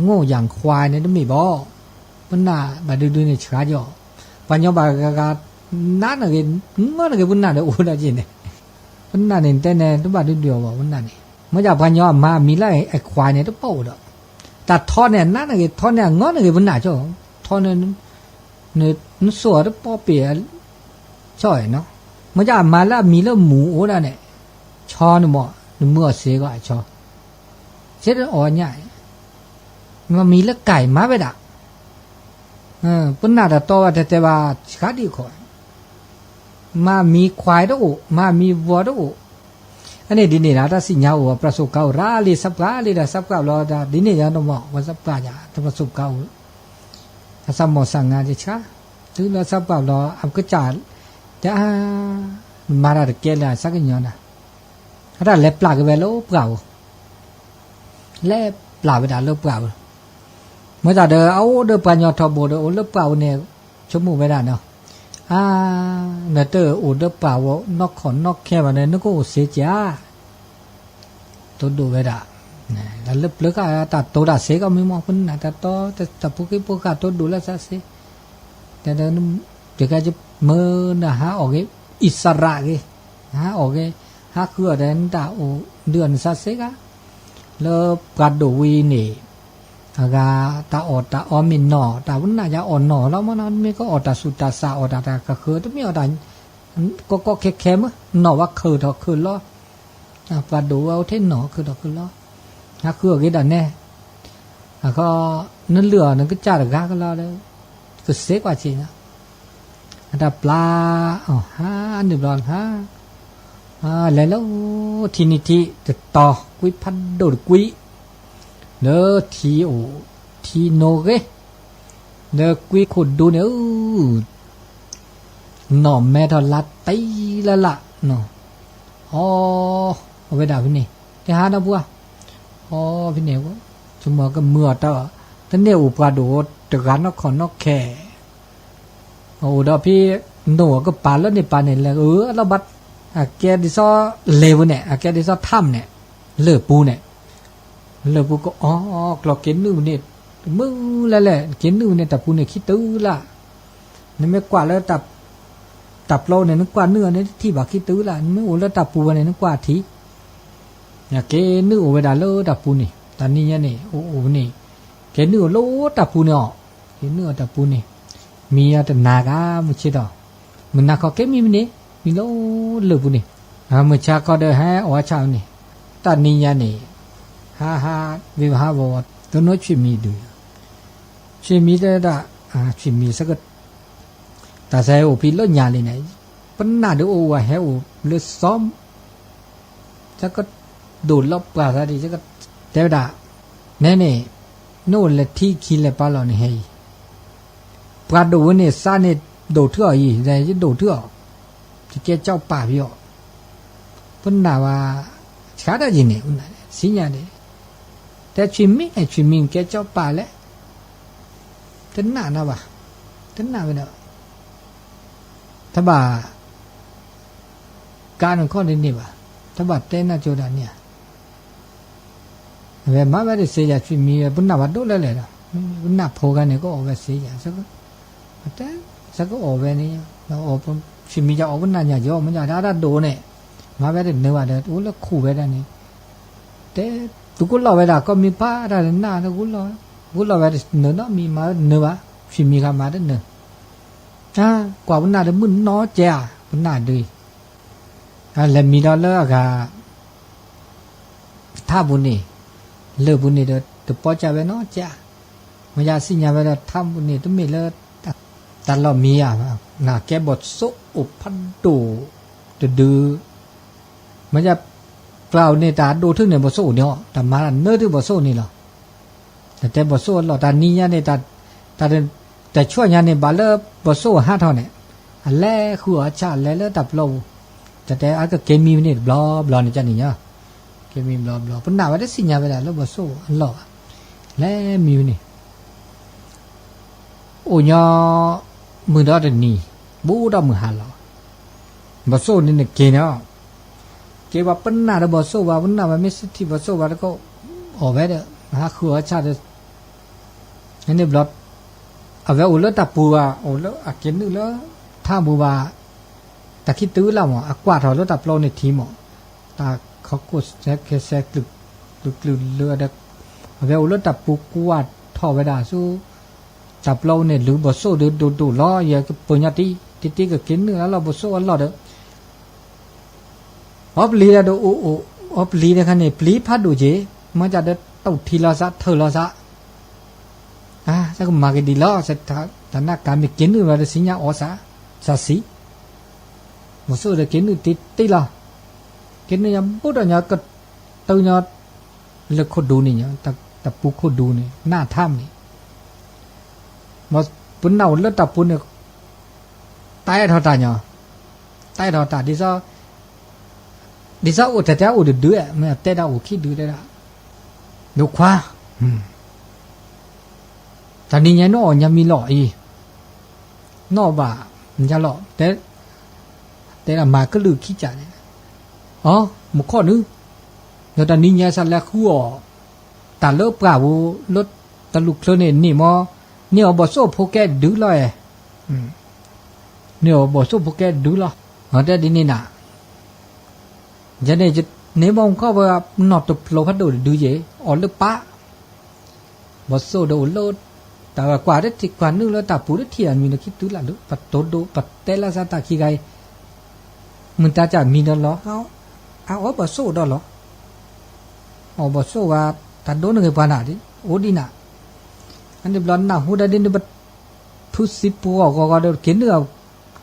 ငိၣ်ယၣ်ခွါန့ၣ်တမ့ၢ်ဘၣ်, ပနၢ်ဘၣ်ဒုဒုန့ၣ်ဆှါကီး, ပှၤညီဘၣ်ဂၤဂၤ, နးနဂ့ၤ, ငီနဂ့ၤ ပနၢ်ဒီးအိၣ်ဒၣ်က့ၤန့ၣ်, ပနၢ်န့ၣ်တဲန့ၣ် တဘၣ်ဒုဒုအီၤဘၣ် ပနၢ်န့ၣ်, မ့ၢ်ဒ်ပှၤညီအမၤအမံၤလၢအခွါန့ၣ် တပီၣ်အိၣ်ဒီး, တၢ်ထီန့ၣ် နးနဂ့ၤ ထီန့ၣ် အငီနဂ့ၤ ပနၢ်ကီး, ထီန့ၣ် နစိၢ်အီၤတပီၣ်ပ့ၢ်, ဆီၣ်နီၤ, မ့ၢ်ဒ်အမၤလၢအမံၤလၢမူၤအိၣ်ဒၣ်န့ၣ်, ဆီန့ၣ်မ့ၢ် နမုၢ်အီၤစ့ၢ်ကီးအဆီ, စ့တအီၣ်ညၣ်, မၤမံၤလၢကၢ်မၤဝဲဒၣ်, ပနၢ်တၢ်တီဘၣ်တဲတဲဘၣ် ဆှါဒံးခီ, မၤမံၤခွါတအိၣ် မၤမံၤဝီၤတအိၣ်, အန့ၣ်ဒ်န့ၣ်ဒီး တၢ်စံၣ်ညါအိၣ် ပြၢ်စိးကါအိၣ် ရၤလံ ဆၢပှၢ်လံဒီး ဆၢပှၢ်ဘျီဒီး ဒ်န့ၣ်ယၤနီၤမး ဝဲဆၢပှၢ်ယၤ တၢ်ပြၢ်စိးကါအိၣ်, အစၢ်မီၢ်စၢ်ငါတဆါ, တုၤလၢဆၢပှၢ်ဘျီ အကစၢ်, တၢ်, မၤတၢ်တကဲလၢအဆၢကညီၤနၤ, အတၢ်လဲၤပျၢ်က့ၤဝဲလၢပှၢ်ဧိၤ လဲၤပျၢ်ဝဲဒၣ်လၢပှၢ်ဧိၤ, မ့ၢ်တၢ်ဒီး အအိၣ်ဒီးပှၤညီထီဘိဒီး အိၣ်လၢပှၢ်ဧိၤန့ၣ်, ဆိကမိၣ်ဝဲဒၣ်နီၤ, အါ, နတအိၣ်ဒီးပှၢ်ဧိၤ နီၢ်ခီၣ်နီၢ်ခဲဘၣ်န့ၣ် နကအိၣ်စ့ၢ်ကီးဧါ, တိဒိၣ်ဝဲဒၣ်, လၢပျၢၤဃာ်တၢ်တိၤတၢ်စ့ကီးမ့ၢ်မ့ၢ် ပနၢ်တၢ်တီ တၢ်ဖိက့ဖိဃာ်တိဒိၣ်လၢသးစ့, တဲ, တဂၤမၢနဟးအီၣ်ဂ့ၤ, အံၣ်စရ့လးဂ့ၤ, ဟးအီၣ်ဂ့ၤ, ဟးဃုအီၣ်ဒီးနတၢ်အိၣ်ဒုးအီၣ်နသးစ့ဂၤ, လၢပှၤဒိၣ်ဝံၤန့ၣ်, အဂၤတၢ်အီၣ်တၢ်အီမ့ၢ်နီၢ် တၢ်ပနၢ်ယၤအီၣ်နီၢ်လီၤမ့ၢ်နီၤ မ့ၢ်ကအီၣ်တၢ်ဆူၣ်တၢ်စၢ်အီၣ်တၢ်တၢ်ကဃၢၤ တမ့ၢ်အီၣ်တၢ် ကီကီခဲခဲမ့ၢ် နီၢ်ဝဲခုၣ်ထီၣ်ခုၣ်လီၤ, ပှၤဒိၣ်ဝဲအိၣ်ထဲနီၢ်ခုၣ်ထီၣ်ခုၣ်လီၤ, ဟးဃုအီၣ်ဂ့ၤဒၣ်နဲ, အခီ, နလုၢ်အီၣ်နကစၢ်တဂၤကလီၤဒီး, ကစ့ကွၢ်စ့ၢ်, အတၢ်ပျၢ်အီၤဟါန့ၣ်ဘျီဟါ, လဲၤလၢထံနံၤထံးတတီၤ ကွံဖးဒိၣ်တကွံ, လၢထံအိၣ်, ထံနိဂ့ၤ, လၢကွံခိၣ်ဒူန့ၣ် နီၢ်မဲထီၣ်လါတံလၢလၢ်, အီ, အဝဲဒၣ်ဖဲန့ၣ်, တဟါဒီပုၢ်ဧါ, အီဖဲန့ၣ်, ဆိကမိၣ်ကမုာ်အီၤတၢ်, တန့ၢ်အိၣ်ပှၤဒိၣ်တဂၤနီၢ်ခီၣ်နီၢ်ခဲ, အိၣ်ဒီးဖဲ, နိၣ်အကပၤလၢန့ၣ်ပၤန့ၣ်လဲၤအၢအလီၢ်ဘၣ်, အကဲဒ်သိးလဲၤပူၤန့ၣ် အကဲဒ်သိးထၣ်မန့ၣ်, လၢၢ်ပူၤန့ၣ်, လၢၢ်ပူၤကအီ, ကျီၢ်က့ၤနုာ်ပူၤန့ၣ်, မုၢ်လဲၤလဲၤ က့ၤနုာ်ပူၤန့ၣ် တၢ်ပူၤန့ၣ်ခံတုၤလၢ်, နမ့ၢ်ကွၢ်လၢ တၢ်ပျီန့ၣ် နကွၢ်နုာ်အီၤန့ၣ် တထံၣ်ဘၣ်ခံတုၤလၢ် နမ့ၢ်အိၣ်လၢတၢ်ပူၤဝဲန့ၣ် နကွၢ်ထံၣ်, က့ၤနုာ်အိၣ်ဝဲဒၣ်လၢတၢ်ပူၤန့ၣ် တၢ်နံၤညါန့ၣ် အိၣ်အိၣ်န့ၣ်, က့ၤနုာ်အိၣ်လၢတၢ်ပူၤန့ၣ်အီၤ, က့ၤနုာ်အိၣ်တၢ်ပူၤန့ၣ်, မံၤအတနာ်ဂၤ မုၢ်ဆ့ၣ်ဒီး, မုၢ်နၤခီက့ၤမံၤမ့ၢ်န့ၣ် မံၤလၢလၢၢ်ပူၤန့ၣ်, မုၢ်ဆါခီဒီးဟဲအီၣ်အဆၣ်န့ၣ်, တၢ်နံၤညါန့ၣ်, ဟါဟါ, ဝ့ၢ်ဟါဝီၤဝီၤ တနီၢ်ဆွံမံၤဒုး, ဆွံမံၤတဲဒၣ်, ဆွံမံၤ တၢ်စၢ်ဟဲအိၣ်ဖဲလၢညါလံန့ၣ်, ပနၢ်ဒုးအိၣ်ဝဲဟဲအိၣ်လၢစီ ကဒိၣ်လီၤပှၢ်သးဒ်, တဲဝဲဒၣ်, နဲန့ၣ်, နအိၣ်လဲၤထံခံလဲၤပာ်လီၤန့ၣ်ဟဲအံၤ, ပှၤဒိၣ်ဝဲန့ၣ် စါန့ၣ်ဒိၣ်ထံအီၤအံၤ ယဒိၣ်ထံအီၤ, ယကဲကၠီပာ်ဖဲအီၤ, ပနၢ်ဝဲ, ဆှါဒၣ်ယံၤန့ၣ် ပနၢ်စံညါဒဲး, တဲဆွံမံၤန့ၣ် ဆွံမံၤကဲကၠီပာ်လဲၣ်, တနၢ်နၤဘၣ်, တနၢ်ဝဲဒီး တဘၣ် ကါန့ၣ်ခီန့ၣ်န့ၣ်ဘၣ်, တဘၣ်တဲနၢ်ကၠိဒၣ်န့ၣ်ဧါ, အဝဲမၤဝဲတစ့ယၤဆွံမံၤ ပနၢ်ဘၣ်ဒိၣ်လဲၣ်လဲၣ်ဒီး, ပနၢ်ဖိဂၤန့ၣ် ကအီၣ်ဝဲစ့ယၤ, တဲ, စကအီၣ်ဝဲန့ၣ်, ဆွံမံၤယၤအီၣ်ပနၢ်ညါယီၤ မ့ၢ်ယၤဒၣ်တၢ်ဒိၣ်န့ၣ်, မၤဝဲတနၢၤဘၣ်ဒီး အိၣ်လၢခိၣ်ဝဲဒၣ်န့ၣ်, တဲ, သုးကလီၢ်ဝဲဒၣ် ကီၢ်မံၤဖးတၢ်နၢ် သုးကလီၢ်, သုးကလီၢ်ဝဲတနၢၤနီတမံၤ မၤဝဲတနၢၤဘၣ်, ဆွံမံၤခါမၤတနၢၤ ကွၢ်ပနၢ်ဒီးမုၢ်နီၢ်ကဲဧါ, ပနၢ်ဒုး, လဲၤမံၤဒီးလၢအဂၤ, ထၣ်ပူၤန့ၣ်, လၢၢ်ပူၤန့ၣ်ဒီး တပီၢ်ကၢ်ဝဲနီၢ်ကဲဧါ, မ့ၢ်ယါစံၣ်ညါဝဲဒီးထၣ်ပူၤန့ၣ် တမ့ၢ်လၢ တၢ်လီၢ်မံၤဧါ, နကဲဘီၣ်စိၣ်အိၣ်ဖးဒိၣ်တဒု မ့ၢ်ယါ, ပှၤအိၣ်န့ၣ် တၢ်ဒိၣ်ထုးန့ၣ် ဘီၣ်စိၣ်အိၣ်န့ၣ်အီၤ တၢ်မၤတၢ်နၢၤထုးဘီၣ်စိၣ်န့ၣ်လီၤ. တၢ်တဲဘီၣ်စိၣ်အလီၢ် တၢ်နံၤညါန့ၣ်, တၢ်ဆူညါန့ၣ် ဘၣ်လၢဘီၣ်စိၣ်ဟးထီၣ်န့ၣ်, အလဲၤဃုအီၣ်အဆၣ် လဲၤလၢတၢ်ပျီပူၤ, တၢ်တဲအကက့ၤမံၤဖဲန့ၣ်တဘျီဘျီန့ၣ် ကန့ၣ်ညါ, က့ၤမံၤဘျီဘျီ ပနၢ်ဝဲတစံၣ်ညါဝဲဒၣ်လၢဘီၣ်စိၣ်အလီၢ်ဘၣ်, လဲၤမံၤဖဲန့ၣ် အိၣ်ညီ, မုၢ်ဒီတနံၤ, ဘူးဒီးမုၢ်ဟါလီၤ, ဘီၣ်စိၣ်န့ၣ်နက့ၤန့ၣ်, က့ၤဘၣ်ပနၢ်ဒီးဘီၣ်စိၣ်ဘၣ် ပနၢ်ဘၣ်မ့ၢ်စထံၣ်ဘီၣ်စိၣ်ဘၣ်တကီၢ်, အီၣ်ဝဲဒီး, ဟးဃုအီၣ်အဆၣ်ဒီး, န့ၣ်ဘျီ အဝဲအိၣ်လၢတၢ်ပူၤဘၣ်, အိၣ်လၢအက့ၤနုာ်လၢထါပူၤဘၣ်, တၢ်ခံတုၤလၢ်မး အကွၢ်ထီၣ်လၢတၢ်ပျီန့ၣ်ထံမး, တၢ်ခီခိၣ်ဆဲးခဲဆဲး ကျုာ်ကျုာ်လၢဒီး အဝဲအိၣ်လၢတၢ်ပူၤကွၢ်ထီၣ်ဝဲဒၣ်ဆူ တၢ်ပျီန့ၣ် လုၢ်ဘီၣ်စိၣ်ဒီးဒိၣ်ဒိၣ်လီၤ, ယကပၢၤညီတံၢ် တံၢ်တံၢ်ကက့ၤနုာ်အလီၢ်ဘီၣ်စိၣ်အလီၢ်ဒီး အီပျံၤဒီးအိၣ်အိၣ်, အီပျံၤတခါန့ၣ် ပျံၤဖးဒိၣ်က့ၤ, မ့ၢ်ကဒီးတၢ်ထံၣ်လီၤသး ထၢၣ်လီၤသး, သးကမၤက့ၤဒ်လဲၣ်, တၢ်နၢ်ကၤမ့ၢ်က့ၤနုာ်ဘၣ်ဒီး စံညါအီၣ်သး, သးစံး, ဘီၣ်စိၣ်ဒီးက့ၤနုာ်တံၢ်တံၢ်လီၤ, က့ၤနုာ်ညါဘူးဒီးညီ ကတုၤညီ လၢခိၣ်ဒူန့ၣ်ညီ, တၢ်ပူၤခိၣ်ဒူန့ၣ် နၢ်ထါမးန့ၣ် ပနၢ်အိၣ်လၢတၢ်ပူၤန့ၣ် တၢ်အဲၣ်ထီၣ်တၢ်ညီ, တၢ်အဲၣ်ထီၣ်တၢ် ဒ်သိး ဒ်သိးအိၣ်ထဲထဲအိၣ်တဒု, မ့ၢ်တဲဒၣ်အိၣ်ခံဒုတဲဒၣ်, ဒိခွါ, တနံၤညါနအီၣ်ညါမံလီၤအံၤ, နအီၣ်ဘၣ်ညါလီၤ, တဲဒၣ်မၤကလုၢ်ခံကၢ်န့ၣ်, အ မူခိၣ်နုာ်, ဒီးတနံၤညါစးလဲၤဃုအီၣ် တၢ်လၢပှၢ်ပူၤ လၢတလူၢ်ချၢန့ၣ်န့ၣ်မး, န့ၢ်အီၣ်ဘီၣ်စိၣ်ဖိကဲဒုလီၤအဲၣ်, န့ၢ်အီၣ်ဘီၣ်စိၣ်ဖိကဲဒုလီၤ, တဲဒ်န့ၣ်နၤ, ယန့ၣ် န့ၢ်ဘီၣ်မူခိၣ်ဝဲ နီၢ်တပျိၤဖးဒိၣ်တဒုယဲၢ် အီၣ်လၢပၢ် ဘီၣ်စိၣ်ဒီးအိၣ်လၢ တၢ်ဝဲကွၢ်တထံၣ်ကွၢ်နုာ်လၢတၢ်ပူၤတထံၣ်အမံၤလၢခံတုၤလၢ်လၢ ပတိဒိးပတဲလၢသးတၢ်ခံဂၤအံၤ, မုၢ်တၢ်ကၢ်မံဒီးလီၤ, အအီၣ်ဘီၣ်စိၣ်ဒီးလီၤ, အီၣ်ဘီၣ်စိၣ်ဝဲ တၢ်ဒိနဂ့ၤပှၤနၤဒ် အိၣ်ဒ်နၤ, အန့ၣ်ဘျီနၢ်ဟူဒၣ်ဒ်န့ၣ် ပထူစံပှီၢ်ဂီၤဂီၤဒီးက့ၤနုာ်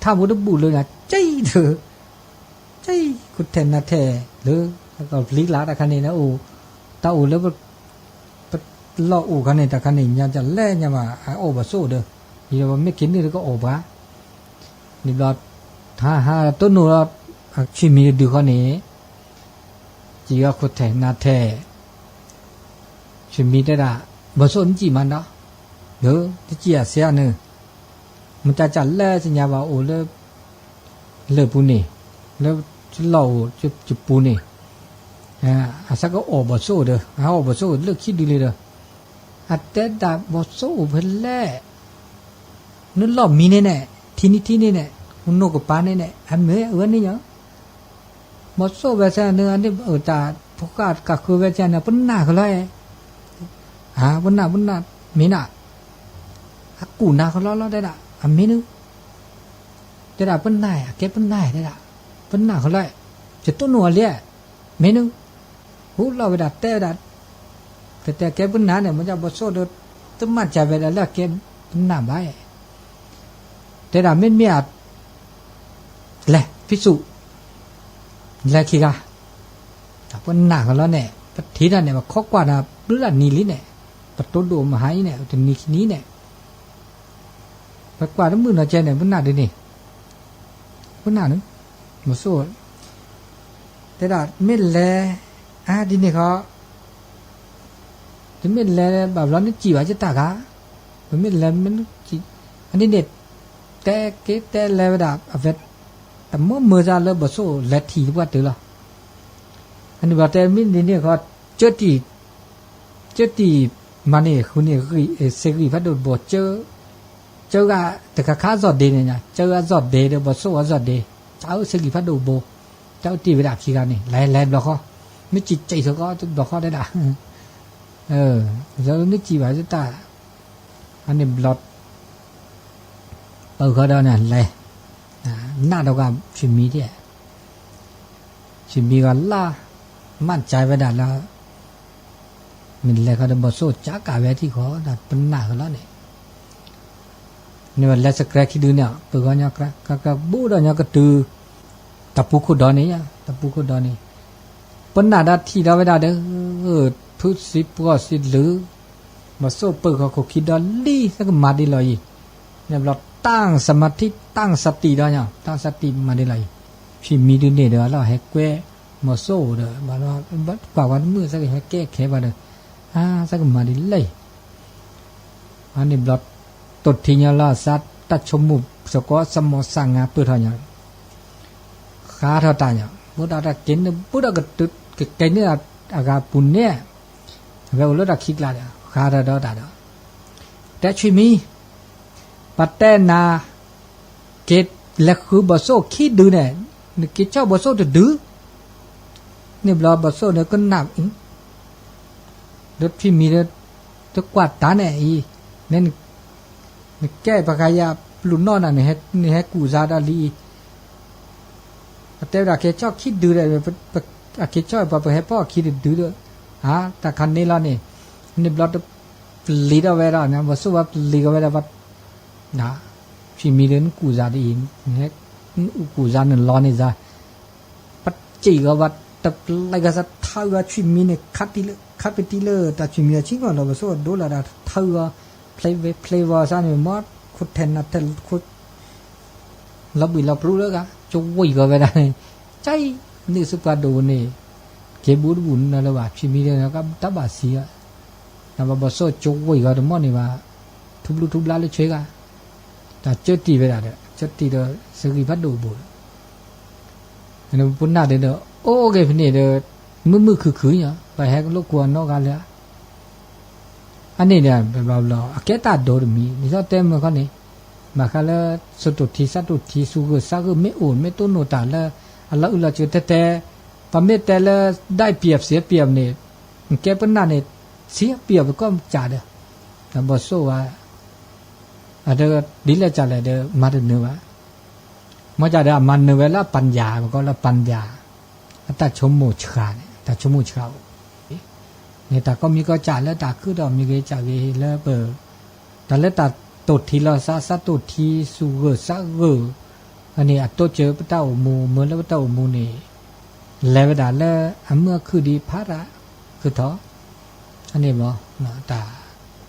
ထါပူၤတဘူၣ်လၢနၤ ကၠံၣ်ဒု ကၠံၣ် ခိၣ်ထဲနၤထဲလၢ ပျံၤလၢတၢ်ခါန့ၣ် တၢ်အိၣ်လၢ ပလီၢ်အိၣ်ခါန့ၣ် တၢ်ခါန့ၣ် ညါတၢ်လဲၣ်ညါဘၣ် အအီၣ်ဘၣ်ဆိၣ်ဒီး ယမ့ၢ်က့ၤနုာ်တကအီၣ်ပှၤ န့ၣ်ဘျီ ဟးဟးတိၢ်နီၣ်လီၤ ဆွေမီတဒုဃီန့ၣ် စံးအီၤခိၣ်ထဲနၤထဲ ဆွေမီတဲဒၣ် ဘၣ်ဆိၣ်နစံၣ်မးဒီး တစံၣ်အစဲအနုာ် မတၤကလဲၣ်သ့ၣ်ညါဘၣ်အိၣ်လၢ လၢၢ်ပူၤန့ၣ် လၢလီၢ်အိၣ်ယပူၤန့ၣ် အသးကအီၣ်ဘၣ်ဆိၣ်ဒီး အအီၣ်ဘၣ်ဆိၣ်လၢခံဒုလံဒီး အတဲဒၣ်ဘၣ်ဆိၣ်အိၣ်ဖဲလဲၣ် နလီၢ်မံန့ၣ်န့ၣ် ထံနံၤထံန့ၣ်န့ၣ် နိၣ်ကပၤန့ၣ်န့ၣ် အမ့ၢ်အဝဲန့ၣ်ညါ ဘၣ်ဆိၣ်ဝဲစ့ၢ်န့ၣ် အန့ၣ်တၢ်ဖိဃၢ်ကးဃုဝဲစ့ၢ်န့ၣ် ပနၢ်ကလီၤအဲၣ် ပနၢ် ပနၢ်မ့ၢ်နၢ် အကူၣ်နၤကလီလီၤတဲဒၣ် အမ့ၢ်နုၤ တဲဒၣ်ပနၢ် အကဲပနၢ်တဲဒၣ် ပနၢ်ကလီ ယတိၢ်နီၣ်အီၤလံ မ့ၢ်နုၤ ဟူလီၤဝဲဒၣ်တဲဝဲဒၣ် တဲတဲကဲပနၢ်န့ၣ် မ့ၢ်ဘၣ်ဆိၣ်ဒီး တမၤစၢၤဝဲဒၣ်လၢအကဲပနၢ်ဘၣ် တဲဒၣ်မ့တမ့ၢ် လဲၤ ဖံးစူၣ် လဲၤခံဂၤ ပနၢ်ကလီန့ၣ် ပထံၣ်တၢ်န့ၣ် ပခိးကွၢ်နၤဘျုးလၢနံၤလံန့ၣ် ပတိၢ်ဒိၣ်မဟါအံၤန့ၣ် တနံၤခံနံၤန့ၣ် ပကွၢ်တမုာ်နီၢ်ကဲန့ၣ် ပနၢ်ဒ်န့ၣ် ပနၢ်န့ၣ် မဆိၣ် တဲဒၣ်မ့ၢ်လဲၤ အါဒ်န့ၣ်ဃီ တမ့ၢ်လဲၤဘၣ်ဘျီနစံၣ်ဘၣ်ယတၢ်ဂၤ ပမ့ၢ်လဲၤမ့ၢ်နစံၣ် အဒ်န့ၣ် တဲက့ၤတဲလဲၤဝဲဒၣ် အဝဲ တမုာ်မုာ်သးလၢဘၣ်ဆိၣ်လဲၤထံၣ်ပှၤတုၤလီၤ အန့ၣ်ဘၣ်တဲမ့ၢ်ဒ်န့ၣ်ဃီ ကၢတံၢ် ကၢတံၢ်မၤန့ၢ်ဃုန့ၢ်ဂံၢ် စ့ဂံၢ်ဖးဒိၣ်တဘိ ကၢ ကၢဂၤတခါခါအစီၣ်ဒ့န့ၣ် ကၢအစီၣ်ဒ့ဒီးဘၣ်ဆိၣ်အစီၣ်ဒ့ ကၢအၢစ့ဂံၢ်ဖးဒိၣ်တဘိ ကၢအတံၢ်ဝဲဒၣ်ခံဂၤန့ၣ် လဲၤလဲၤဘျီဃီ မ့ၢ်စံၣ်စံၣ်သကိးတဘျီဃီတဲဒၣ် နစံၣ်ဘၣ်ယတၢ် အန့ၣ်ဘျီ ပၢၢ်ဃီဒီးန့ၣ်လဲၤ နၢ်ဒီးကဆွေမီဒ် ဆွေမီဂၤလၢ မၤစၢၤဝဲဒၣ်လၢ မ့ၢ်လဲၤဃီဒီးဘၣ်ဆိၣ်ကးကးဝဲထံၣ်ဃီ ဒီးပနၢ်ကလီန့ၣ် န့ၣ်ဝဲလဲၤစကြဲခံဒုန့ၣ် ပၢၢ်ဃီညီ ဘူးဒီးညီကတုၤ တၢ်ပူၤခိၣ်ဒီန့ၣ် တၢ်ပူၤခိၣ်ဒီန့ၣ် ပနၢ်ဒီးထံၣ်ဒီးဝဲဒၣ်ဒီး ထူစံပှီၢ်စံလုာ် ဘၣ်ဆိၣ်ပၢၢ်ဃီခိၣ်ခံဒီလံ သကမၤဒ်လီၤအံၤ န့ၣ်ဘျီ တၢ်စမၤထံ တၢ်စတံၢ်ဒီးညီ တၢ်စတံၢ်မၤဒ်လီၤအံၤ ဆွေမီဒုန့ၣ်ဒီးလီၤဟဲကွဲ ဘၣ်ဆိၣ်ဒီး ဘၣ်ကွၢ်ဝဲတမုာ် သကဟဲကဲခဲဘၣ်ဒီး အါ သကမၤဒ်လဲၣ်အံၤ အန့ၣ်ဘျီ တိၢ်ထံညီလီၤ သးတၢ်ဆိကမိၣ်သကိး သးမီၤသးငါပၢၢ်ထီၣ်ညီ ဃါထီၣ်တၢ်ညီ ဘူးဒီးတၢ်က့ၤနုာ် ဘူးဒီးကက့ၤနုာ်အဂၤပူၤန့ၣ် အဝဲအိၣ်လၢတၢ်ခံကျါဒီး ဃါထီၣ်ဒီးတၢ်ဒီး ကဲဆွံမံ, ပတဲနၤ, က့ၤလဲၤဃုဘီၣ်စိၣ်ခံဒုန့ၣ်, နက့ၤဆီၣ်ဘီၣ်စိၣ်တဒု, န့ၣ်ဘျီဘီၣ်စိၣ်န့ၣ်ကနၣ်, ဒီးဆွံမံဒီး တကွၢ်တၢ်န့ၣ်အံၤ, နကဲပှၤကယၤပျုၢ်နီၢ်နၤ, နဟဲကူၣ်စါဒီးလံအံၤ, အတဲဝဲဒၣ်က့ၤဆီၣ်ခံဒုဒီး, အက့ၤဆီၣ်ပှၤပဟဲဖီၣ်အခံတဒုဒီး, တၢ်ခါန့ၣ်လီၤန့ၣ်, န့ၣ်ဘျီတပျံၤထီၣ်ဝဲဒၣ်, ဘီၣ်စိၣ်ဝဲပျံၤထီၣ်ဝဲဒၣ်, ဆွံမံဒီးနကူၣ်စါဒ်အံၤ, နကူၣ်စါနလီန့ၣ်စါ, ပစံၣ်ဂီၤဘၣ်တပျဲကစၢ် ထါဂီၤဆွံမံန့ၣ် ခါပတံလၢတၢ်ဆွံမံအဆံးကီၢ်ဒီး ဘီၣ်စိၣ်အဒိလီၤဒၣ် ထါဂီၤ ဖျ့ဝဲဖျ့ဝီစါန့ၣ် မ့ၢ်ခိၣ်ထဲနၤထဲခိၣ် လီၤဘှံးလီၤပြူလၢဂၤ ကဝံၤဂီၤဝဲဒၣ်န့ၣ်, ကနုာ်စ့ၢ်ပှၤဒိၣ်န့ၣ်, က့ၤဘူးတဘူးနလၢၤဘၣ် ဆွံမံဒီး တၢ်ဘၣ်စံး, နဘၣ်ဘီၣ်စိၣ်ကဝံၤဂီၤတမီၢ်န့ၣ်ဘၣ်, ထူဘျုးထူဘျါလၢဆွဲဂၤ, တၢ်ကၢတံၢ်ဝဲဒၣ်ဒီး ကၢတံၢ်ဒီး စဂံၢ်ဖးဒိၣ်ဘူးဒီး ပနၢ်ဒုးဒီး အိၣ်က့ၤဖဲန့ၣ်ဒီး မုာ်မုာ်ခုၣ်ခုၣ်ညီ ပဟဲကလိာ်ကွၢ်နီၢ်ဂၤလၢ အန့ၣ်ဒီး ဘျီဘျီ အကဲတၢ်ဒိတမံၤ ဒ်သိးတဲမုၢ်ခီန့ၣ် ဘၣ်ဃးလၢ စိၤတိၢ်ထံ စးတိၢ်ထံ စူၤဂၢၢ်စးဂၢၢ် မ့ၢ်အိၣ်မ့ၢ်တိၢ်နီၣ်တၢ်လၢ အလီၤအုၣ်လီၤစၢၤတဲတဲ ပမ့ၢ်တဲလၢ ဒၣ်ပၠၣ်စံးပၠၣ်န့ၣ် ကဲပနၢ်န့ၣ် စံးပၠၣ်ပကီၢ်ကၠးဒီး ဘီၣ်စိၣ်ဝဲ အဒိ ဒ်လဲၣ်ကၠးလဲၣ်ဒီး မၤတနၢၤဘၣ်. မ့ၢ်ကၠးဒီး အမၤနၢၤဝဲလၢအပၢ်ယၤ ပကိးလၢပၢ်ယၤ အတၢ်ဆိကမိၣ်ဆှးန့ၣ် တၢ်ဆိကမိၣ်ဆှးအိၣ် န့ၣ်တၢ်ကိးမံၤကိးကၠးလၢတၢ်ခုၣ်ဒီးမံၤဂ့ၤကၠးဂ့ၤလၢပ တၢ်လၢတၢ်တိၢ်ထံလီၤစး စးတိၢ်ထံ စူၤဂၢၢ်စးဂၢၢ် အန့ၣ်အတိစၢၤပတၢ်အိၣ်မူ မၢလၢပတၢ်အိၣ်မူန့ၣ် လဲၤဝဲဒၣ်လၢအမုာ်အခုၣ်ဒံးဖးဒၣ် ခုၣ်ထီၣ် အန့ၣ်ဘၣ် တၢ်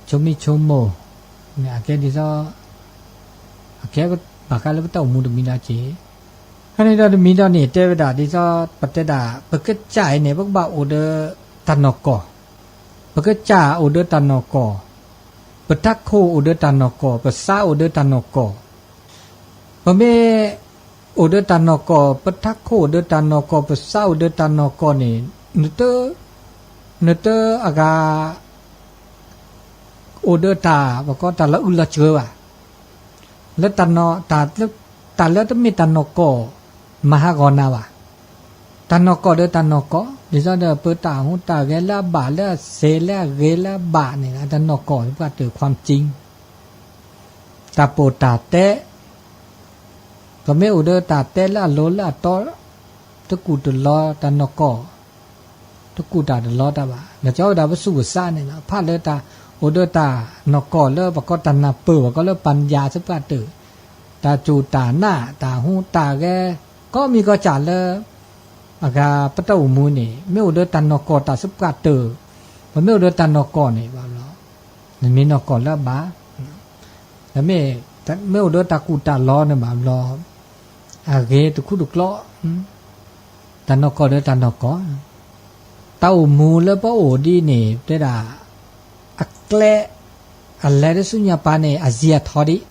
ဆိမံဆိမိၣ် န့ၣ်အကဲဒ်သိး အကဲဘၣ်ဃးလၢပတၢ်အိၣ်မူတမံၤလၢက့ၤ အန့ၣ်ဒီးတမံၤဒီးန့ၣ် တဲဝဲဒၣ်ဒ်သိး ပတဲဒၣ် ပကစၢ်အံၤန့ၣ် ပကဘၣ်အိၣ်ဒီးတၢ်နီၢ်ကီၢ် ပကစၢ်အိၣ်ဒီးတၢ်နီၢ်ကီၢ် ပတၢ်ခိၣ်အိၣ်ဒီးတၢ်နီၢ်ကီၢ် ပစးအိၣ်ဒီးတၢ်နီၢ်ကီၢ် ပမ့ၢ် အိၣ်ဒီးတၢ်နီၢ်ကီၢ် ပတၢ်ခိၣ်အိၣ်ဒီးတၢ်နီၢ်ကီၢ် ပစးအိၣ်ဒီးတၢ်နီၢ်ကီၢ်န့ၣ် နတ နတအဂၤ အိၣ်ဒီးတၢ် ပကိးတၢ်လီၤအုၣ်လီၤစၢၤဘၣ် လၢတၢ်နီၢ် တၢ်လၢတမ့ၢ်တၢ်နီၢ်ကီၢ် မၤဟးဂီၤနၤဘၣ်. တၢ်နီၢ်ကီၢ်ဒီးတၢ်နီၢ်ကီၢ် ဒ်သိးဒီးပတၢ်ဟူးတၢ်ဂဲၤလၢအဘၣ်လၢအစဲးလၢအဂ့ၤလၢအဘၣ်န့ၣ် တၢ်နီၢ်ကီၢ်ပှၤတၢၢ်ခွါကၠံ တၢ်ပိာ်တၢ်တဲ ပမ့ၢ်အိၣ်ဒီးတၢ်တဲလၢအလီၢ်လၢအတီ တကူၣ်တလီၤတၢ်နီၢ်ကီၢ် တကူၣ်တၢ်တလီၤတၢ်ဘၣ်. လီၤကၠီဝဲဒၣ်ပသူၣ်ပသးန့ၣ်လီၤ. ဖးလၢတၢ်အိၣ်ဒီးတၢ်နီၢ်ကီၢ်လၢပကိးတၢ်နၢ်ပၢၢ် ပကိးလၢပၢ်ယၤသပှၢ်တၢၢ် တၢ်စူၢ်တၢ်နာ် တၢ်ဟူးတၢ်ဂဲၤ ကိးမံၤကိးကၠးလၢ အဂၤပတၢ်အိၣ်မူန့ၣ် မ့ၢ်အိၣ်ဒီးတၢ်နီၢ်ကီၢ်တၢ်သပှၢ်တၢၢ် ပမ့ၢ်အိၣ်ဒီးတၢ်နီၢ်ကီၢ်န့ၣ်ဘၣ်ဘျီ နမ့ၢ်နီၢ်ကီၢ်လၢအဘၣ် မ့ၢ် မ့ၢ်အိၣ်ဒီးတၢ်ကူၣ်တၢ်လီၤန့ၣ်ဘၣ်ဘျီ အဂ့ၤတခူၣ်တကျီ တၢ်နီၢ်ကီၢ်ဒီးတၢ်နီၢ်ကီၢ် တၢ်အိၣ်မူလၢပအိၣ်ဒ်န့ၣ် တဲဒၣ် အကျဲ အလဲၤလၢဆူညါပၢ်န့ၣ် အယံာ်အထီဒံး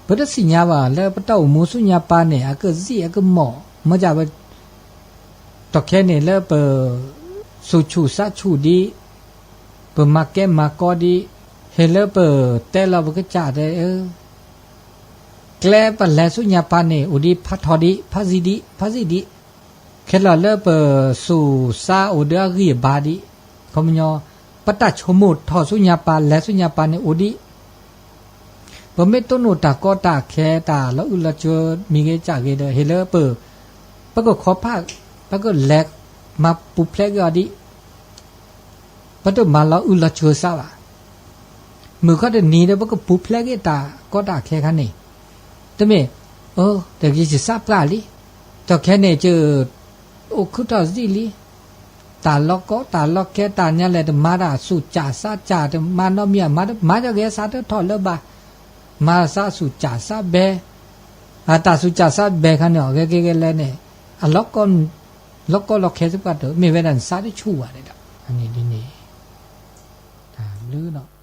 ပတသ့ၣ်ညါဘၣ်လၢပတၢ်အိၣ်မူဆူညါပၢ်န့ၣ် အကစံၣ်အကမီၣ် မ့ၢ်ဒ်ဝဲ တီၢ်ခဲန့ၣ်လၢပ သူၣ်ဆူၣ်သးဆူၣ်ဒံး ပမၤကဲမၤကီဒံး ဟ့ၣ်လၢပတဲလီၤပကစၢ်တဲ ကျဲပလဲၤဆူညါပၢ်န့ၣ် အိၣ်ဒံးဖးထီဒံး ဖးစံးဒံး ဖးစံးဒံး ခဲလၢာ်လၢပသူၣ်သးအိၣ်ဒီးအဂံၢ်အဘါဒံး ခီပညီ ပတၢ်ဆိကမိၣ်ထီၣ်ဆူညါပၢ် လဲၤဆူညါပၢ်န့ၣ်အိၣ်ဒံး ပမ့ၢ်တိၢ်နီၣ်တၢ်ကီတၢ်ခဲ တၢ်လီၤအုၣ်လီၤစၢၤမံၤဂ့ၤကၠးဂ့ၤဒီး ဟ့ၣ်လၢပ ပကခီဖျိ ပကလဲၤမၤပူၤဖျဲးက့ၤအီၤဒံး ပတမၤလီၤအုၣ်လီၤစၢၤစၢ်ဘၣ်. မုၢ်ခီတနံၤဒီး ပကပူၤဖျဲးက့ၤတၢ်ကီတၢ်ခဲခါန့ၣ် တမ့ၢ် တဂ့ၤယစၢ်ပှၢ်လံ တီၢ်ခဲန့ၣ် က အိၣ်ခုထီၣ်စံၣ်လံ တၢ်လီၤကီတၢ်လီၤခဲ တၢ်ညါလဲၣ် တမၤတၢ်ဆူၣ်စၢ်စးစၢ် တမၤနီတမံၤ မၤတမၤကီဂ့ၤစးတထီၣ်လၢၤဘၣ် မၤစးဆူၣ်စၢ်စးဘဲ အတၢ်ဆူၣ်စၢ်စးဘဲခါန့ၣ် အဂ့ၤကဲဂ့ၤလဲၣ်န့ၣ် အလီၤကီ လီၤကီလီၤခဲစ့ၢ်ကီးတၢ် မ့ၢ်ဝဲဒၣ်နစးတဆူၣ်ဘၣ်ဒၣ် အန့ၣ်ဒ်န့ၣ် တၢ်ဘျုးနီၤ